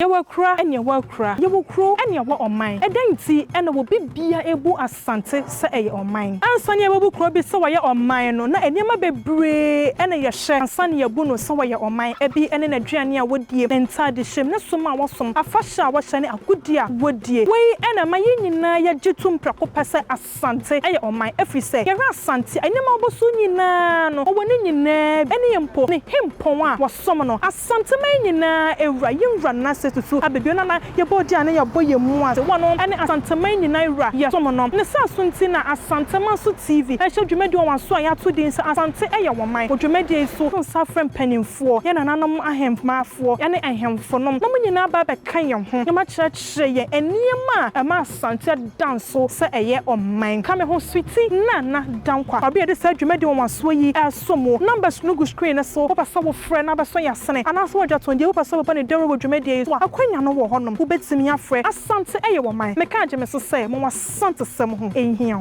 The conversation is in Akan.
Yɛwɔ akura ɛne ɛwɔ akura, yɛwɔ kuro ɛne ɛwɔ ɔman. Ɛdɛn nti ɛna obi bia ebu Asante sɛ ɛyɛ ɔman? Ansa ne yɛbɛbu kuro bi sɛ wɔyɛ ɔman no, na nneɛma bebree ɛna yɛhyɛ ansa ne yɛbu no sɛ wɔyɛ ɔman. Ebi ɛne n'aduane a wɔdie, ne ntaade hyɛm, ne som a wɔsom, afahyɛ a wɔhyɛ ne agodie a wɔdie. Wei ɛna ɛma yɛn nyinaa yɛgye tom prɛko pɛ sɛ Asante ɛyɛ ɔman, ɛfiri sɛ yɛhwɛ Asante a, nneɛma a wɔbɔ so nyinaa no, ɔwɔ ne nyinaa bi, ɛne mpo ne hempɔn a wɔsom no. Asanteman nyinaa ewura, yɛn wura Nana Osei Tutu Ababio, Nana yɛbɔ odi a ne yɛbɔ yɛn mu ase. Wɔn ɛne Asanteman nyinaa wura yɛsom no. Ne saa so nti na Asanteman so TV ɛhyɛ dwumadie wɔ wɔn so a yɛato din sɛ Asante Ɛyɛ Wɔn Man. Wɔ dwumadie yi so, nsa frɛ mpanimfoɔ, yɛn nananom ahemfo yɛne ahemfo nom, na mo nyinaa ba bɛka yɛn ho na makyerɛkyerɛ yɛn nneɛma a ɛma Asante da nso sɛ ɛyɛ ɔman. Ka me ho, Sweetie Nana Dankwa. Ɔbea de saa dwumadie wɔ wɔn asoɔ yi ɛso mu. Numbers no gu screen no so. Wopɛ sɛ wofrɛ na abɛsɔ yɛ asene anaasɛ wɔagya tɔn deɛ wopɛ sɛ wobɛbɔ ne dawuro wɔ dwumadie yi so a, akwanya no wɔ hɔnom. Wobɛtumi afrɛ. Asante Ɛyɛ Wɔn Man. Meka agye me so sɛ mo Asantesɛm ho ɛnhia.